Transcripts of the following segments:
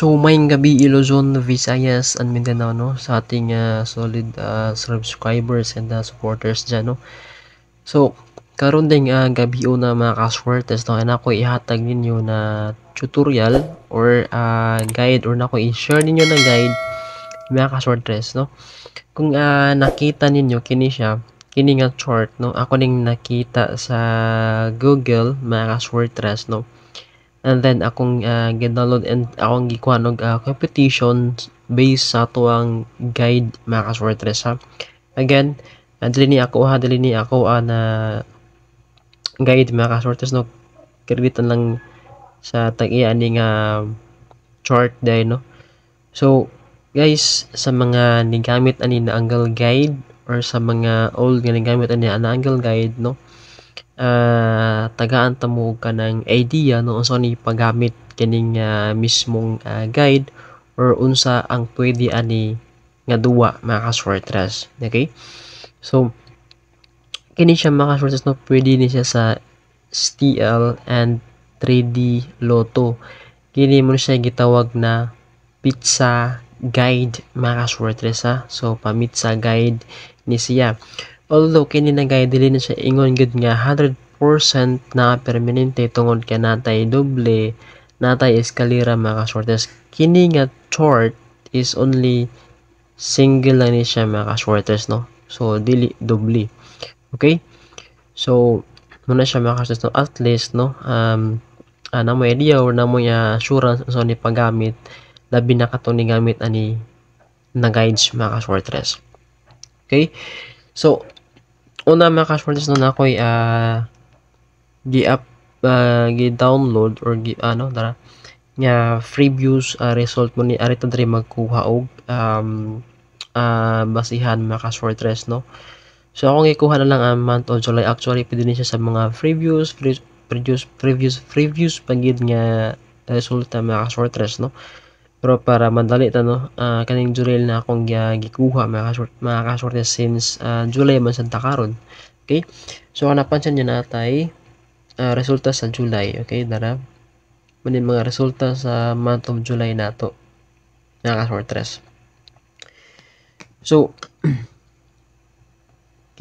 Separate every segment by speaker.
Speaker 1: So maayong gabii, Luzon, Visayas and Mindanao, no, sa ating solid subscribers and supporters dyan, no. So karon ding gabi una, mga kaswertes, no, ana ko ihatag ninyo na tutorial or guide or nako i-share ninyo na guide, mga kaswertes, no. Kung nakita ninyo kini siya, kini nga chart, no, ako ning nakita sa Google, mga kaswertes, no. And then akong gi-download and akong gikuha og computation based sa atuang guide, mga kaswertres, ha. Again, dili ni ako ha, dili ni ako na guide, mga kaswertres, no. Kreditan lang sa tag-iya ani nga chart dai, no. So guys, sa mga nigamit ani na angle guide or sa mga old nga nigamit ani na angle guide, no, tagaan ta mo og kanang idea, no, unsa ni paggamit kining mismong guide or unsa ang pwede ani nga duwa, mga kaswertres. Okay? So kini siya, mga kaswertres, no, pwede ni siya sa STL and 3D Lotto. Kini mo siya gitawag na pizza guide, mga kaswertres, ha. So pamitsa guide ni siya. Although kini na guide, dili na siya ingon gud nga 100% na permanente tungod kay natay doble, natay eskalera, mga kaswertes. Kini nga chart is only single lang ni siya, mga kaswertes, no. So dili doble. Okay? So muna siya, mga kaswertes, no, at least, no, na mo idea or na mo assurance sa ni paggamit, labi na katong ni gamit ani na guides, mga kaswertres. Okay? So una, mga kaswertes, no, na ako'y gi-up gi-download or gi ano dara nga previous result mo ni ari ta diri magkuha og basihan, mga kaswertres, no. So akong gikuha na lang ang month of July. Actually, pwede ni siya sa mga previous previous previous previous pa gid nga resulta, mga kaswertres, no. Pero para madali ta, no, kaning July na akong gikuha, mga kaswertres, since July man sad ta karon. Okay? So kung napansin niyo, natay resulta sa July, okay, dara. Mani mga resulta sa month of July nato, mga kaswertres. So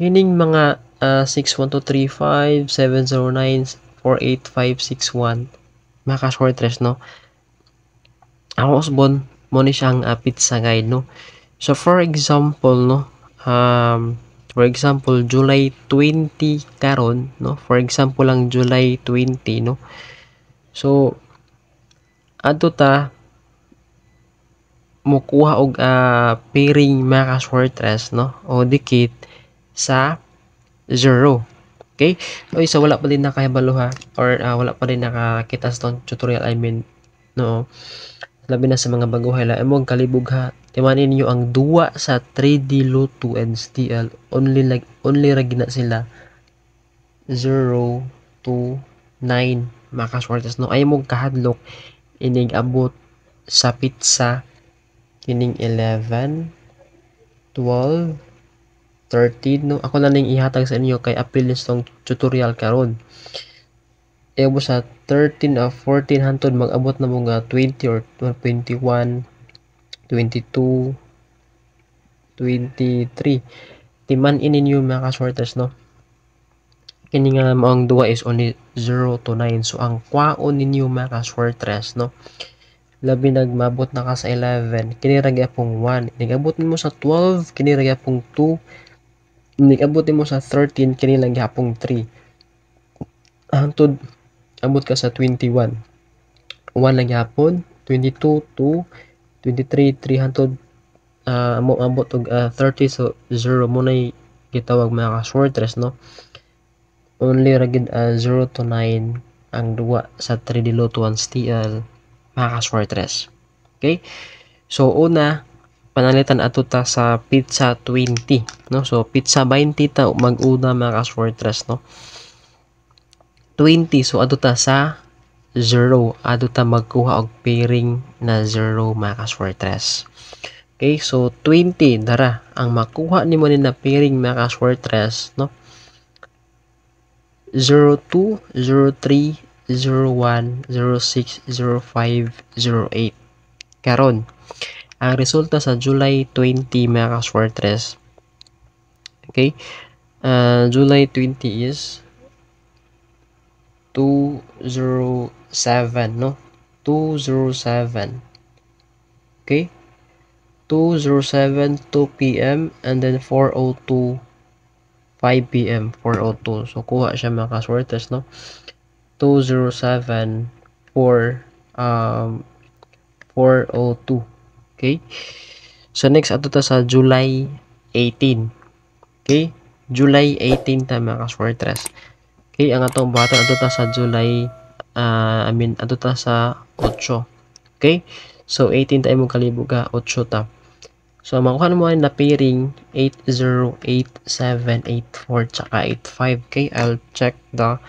Speaker 1: kining mga 6 1 2 3 5 7 0 9 4 8 5 6 1, mga kaswertres, no. Ako usbon mo ni siyang pizza guide, no. So for example, no, for example July 20 karon, no, for example lang July 20, no. So adto ta mukuha og pairing, mga kaswertres, no, o dikit sa 0. Okay? Oy, so wala pa din nakahibalo ha or wala pa din nakakita sa tutorial, I mean, no, labi na sa mga baguhay la imong kalibog ha. Timanin niyo ang duwa sa 3D Lotto and STL, only like only ra gina sila 0 to 9, mga kaswertes, no. Ay mo kahadlok inig abot sa pizza kining 11, 12, 13, no. Ako na ning ihatag sa inyo kay apil ni tong tutorial karon. Iabot sa 13 o 14 hantod mag-abot na mo nga 20 or 21, 22, 23. Timan-i ninyo, mga kaswertes, no. Kini nga maong duwa is only 0 to 9. So ang kwaon ninyo, mga kaswertres, no, labi nagmabot na ka sa 11, kini ra gyapong 1. Nigabot nimo sa 12, kini ra gyapong 2. Nigabot nimo sa 13, kini lang gyapong 3. Hantod abot ka sa 21, 1 lang gyapon, 22, 2, 23, 300, mo abot og 30, so 0 mo nay gitawag, mga kaswertres, no. Only ra gid 0 to 9 ang duwa sa 3D Lotto 1 STL, mga kaswertres. Okay? So una, panalitan ato ta sa pizza 20, no. So pizza 20 ta mag-una, mga kaswertres, no. 20, so adto ta sa 0, adto ta magkuha og pairing na 0, mga kaswertres. Okay, so 20 dara ang makuha nimo ni na pairing, mga kaswertres, no, 02, 03, 01, 06, 05, 08. Karon, ang resulta sa July 20 mga kaswertres. Okay? July 20 is 207, no? 207. Okay? 207, 2 p.m. and then 4:02, 5 p.m. 4:02. So kuha siya mga kaswertres, no? 207 4 4:02. Okay? So next ato ta sa July 18. Okay? July 18 ta mga kaswertres. Okay, ang atong buhaton ato ta sa July ato ta sa 8. Okay? So 18 ta imong kalibog ka, 8 ta. So makuha mo na pairing 80, 87, 84 tsaka 85. Okay, I'll check the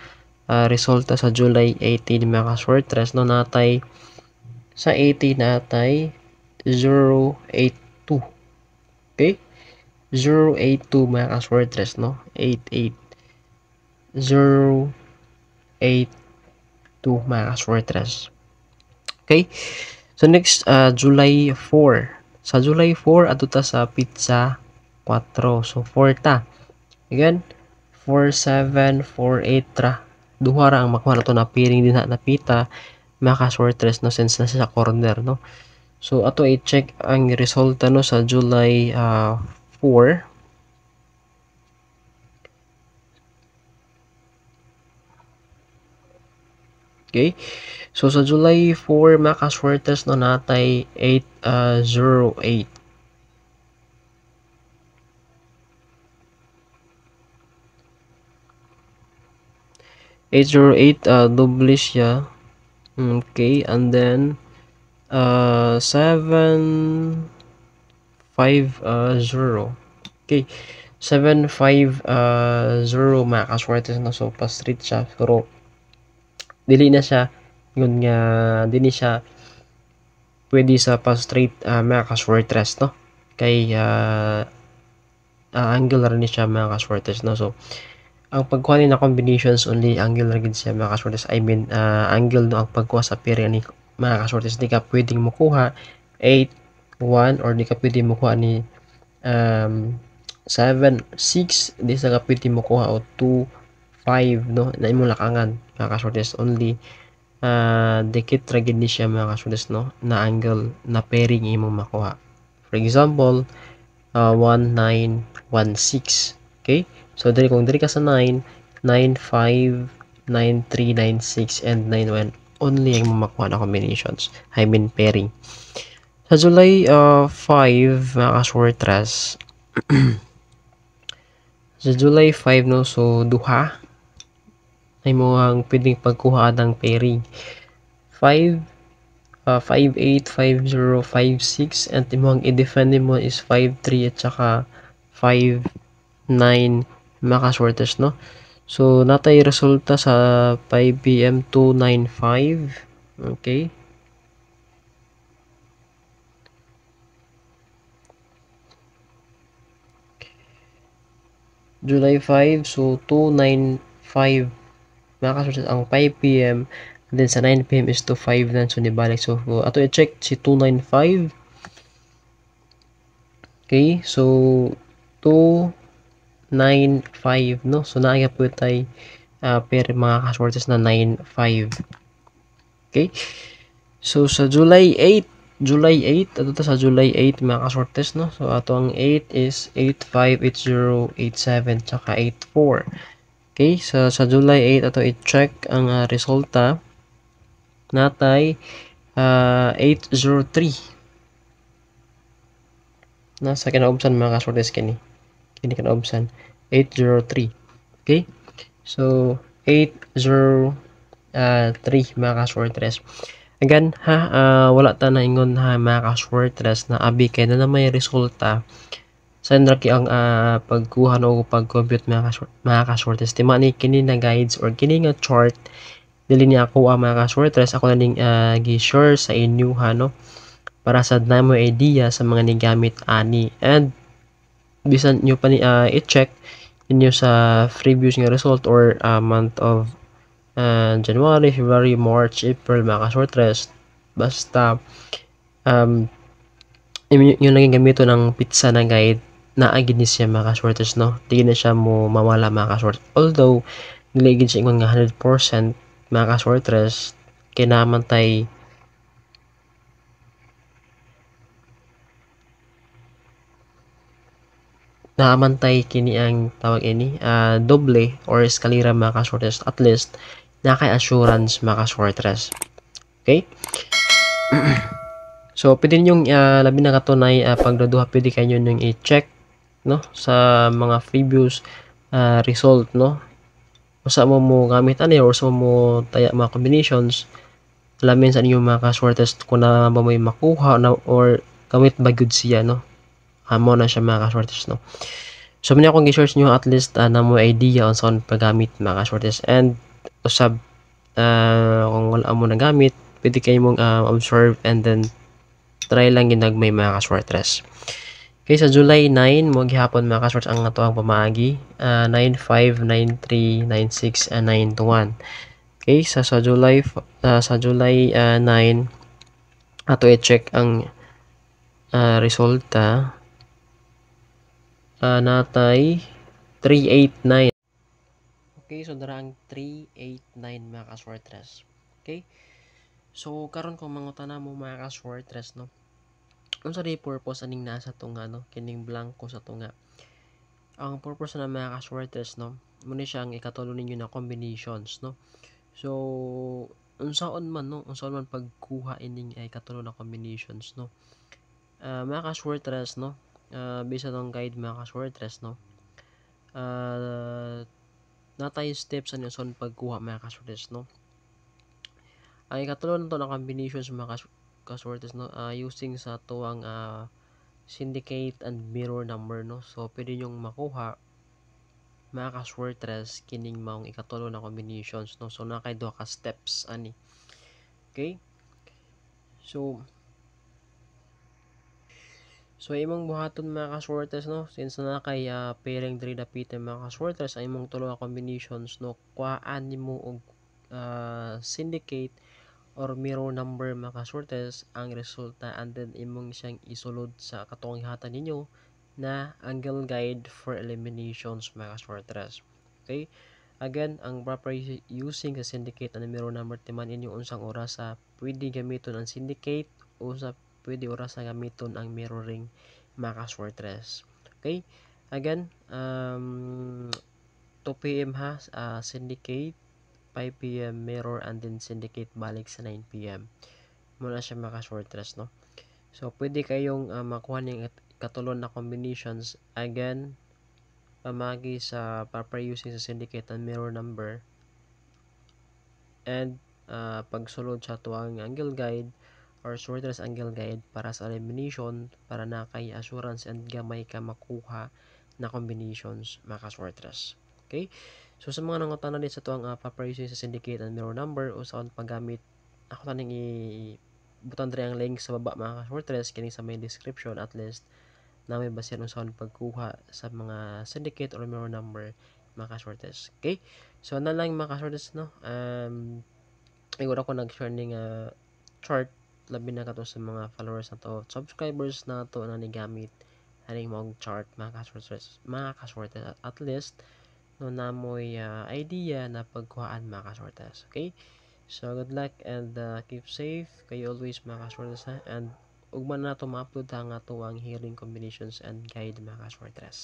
Speaker 1: resulta sa July 18 mga kaswertres, no? Natay sa 18 natay 082. Okay? 082 mga kaswertres, no? 88 082 mga kaswertres. Okay? So next, July 4. Sa July 4 ato ta sa pizza 4. So 4 ta. Again, 4 7 4 8 ra. Duha ra ang makuha nato na pairing din na pita mga kaswertres, no, since nasa sa corner, no. So ato i-check ang resulta, no, sa July 4. Okay? So sa July 4 mga kaswertres, no, natay 808. 808, doble siya. Okay, and then 7 5 0. Okay, 7 5 0 mga kaswertres, no. So pa straight siya pero dili na siya yun nga, dili siya pwede sa pa straight mga kaswertres, no, kay angle ra ni siya mga kaswertres, no. So ang pagkuha ni na combinations only angle ra gid siya mga kaswertres. I mean angle, no, ang pagkuha sa pairing ni mga kaswertres. Di ka pwedeng mokuha 8 1 or di ka pwede mokuha ni 7 6, di sa ka pwede mokuha o 2 5, no, na imong lakangan mga kaswertres. Only dikit ra gid ni siya mga kaswertres, no, na angle na pairing imong makuha. For example, 1 9 1 6. Okay? So diri kung diri ka sa 9 9 5 9 3 9 6 and 9 1 only ang imong makuha na combinations, I mean pairing. Sa July 5 mga kaswertres, sa July 5, no, so duha ay mo ang pwedeng pagkuha ng pairing. 5 5 8 5 0 5 6 and imo ang i-defend mo is 5 3 at saka 5 9 mga kaswertres, no. So natay resulta sa 5 p.m. 295. Okay. July 5, so 295 mga kaswertres ang 5 p.m. and then sa 9 p.m. is 259, so nibalik. So ato i-check si 295. Okay, so 295, no. So naa po tay pair mga kaswertres na 95. Okay? So sa July 8, July 8, ato ta sa July 8 mga kaswertres, no. So ato ang 8 is 8 5 8 0 8 7 tsaka 8 4. Okay, so sa July 8 ato i-check ang resulta natay 803. Nasa kinaubsan mga kaswertres kini. Kini kinaubsan 803. Okay? So 803 mga kaswertres. Again ha, wala ta na ingon ha mga kaswertres na abi kay na may resulta sa nraki ang pagkuha no pag-compute mga kaswertres. Tima ni kini na guides or kini nga chart dili niya ako ang mga kaswertres, ako na ning gi-share sa inyo ha, no, para sa na mo idea sa mga nigamit ani, and bisan nyo pa ni i-check ninyo sa previous nga result or month of January, February, March, April mga kaswertres. Basta Yung naging gamito ng pizza na guide, naagid ni siya mga kaswertes, no? Di na siya mo mawala mga kaswertes. Although, niligid siya ingon nga 100% mga kaswertes, kinaman tay naamantay kini ang tawag ini doble or eskalera mga kaswertes. At least na kay assurance mga kaswertes. Okay? So pwede ninyong labi na katunay pagduduha, pwede kayo ninyong i-check, no, sa mga previous result, no, usa mo mo gamit ani or usa mo taya mga combinations, alamin sa inyong mga kaswertes kung na ba mo makuha na or gamit ba gyud siya, no. Amo na siya mga kaswertes, no. So muna akong i-search nyo at least na mo idea on saan paggamit mga kaswertes, and usab kung wala mo nagamit, pwede kayo mong observe and then try lang ginagmay mga kaswertes. Okay, sa July 9 mo gihapon mga kaswertes ang ato ang pamaagi, 9 5 9 3 9 6 and 9 to 1. Okay, sa July 9 ato i-check ang resulta. Natay 389. Okay, so dara ang 389 mga kaswertres. Okay? So karon kung mangutana mo mga kaswertres, no, unsa di purpose aning nasa tunga, no, kining blanko sa tunga. Ang purpose na mga kaswertres, no, muna siya ang ikatulo ninyo na combinations, no. So unsaon man, no, unsaon man pagkuha ining ay katulo na combinations, no. Mga kaswertres, no, based on guide mga kaswertres, no, natay steps ani unsaon pagkuha mga kaswertres, no. Ang ikatulo na to na combinations mga kaswertres, no, using sa tuwang syndicate and mirror number, no. So pwede nyong makuha mga kaswertres kining maong ikatulo na combinations, no. So nakay duha ka steps ani. Okay? So imong buhaton mga kaswertes, no, since na kay pairing diri dapita mga kaswertes, ang imong tulo ka combinations, no, kuhaan nimo og syndicate or mirror number mga kaswertes ang resulta, and then imong siyang isulod sa katong gihatan ninyo na angle guide for eliminations mga kaswertes. Okay? Again, ang proper using sa syndicate and mirror number timan inyo unsang oras sa pwede gamiton ang syndicate o sa pwede oras na gamiton ang mirroring mga kaswertres. Okay? Again, 2 PM ha, syndicate, 5 PM mirror, and then syndicate balik sa 9 PM. Muna siya mga kaswertres, no? So, pwede kayong makuha ning katulon na combinations. Again, pamagi sa proper using sa syndicate and mirror number, and pagsulod sa tuwang angle guide or Swertres angle guide para sa elimination, para na kay assurance and gamay ka makuha na combinations mga kaswertres. Okay? So sa mga nangutana din sa tuwang proper using sa syndicate and mirror number o sa paggamit, ako taning i-butan diri ang link sa baba mga kaswertres kining sa may description, at least na may basihan unsaon pagkuha sa mga syndicate or mirror number mga kaswertres. Okay? So na lang mga kaswertres, no. Igor ako nag-share ning chart labi na kato sa mga followers na to, subscribers na to na nigamit aning mong chart mga kaswertres, at least no namoy idea na pagkuhaan mga kaswertres. Okay? So good luck and keep safe kayo always mga kaswertres, ha? And ugma na to ma-upload ha nga to ang hearing combinations and guide mga kaswertres.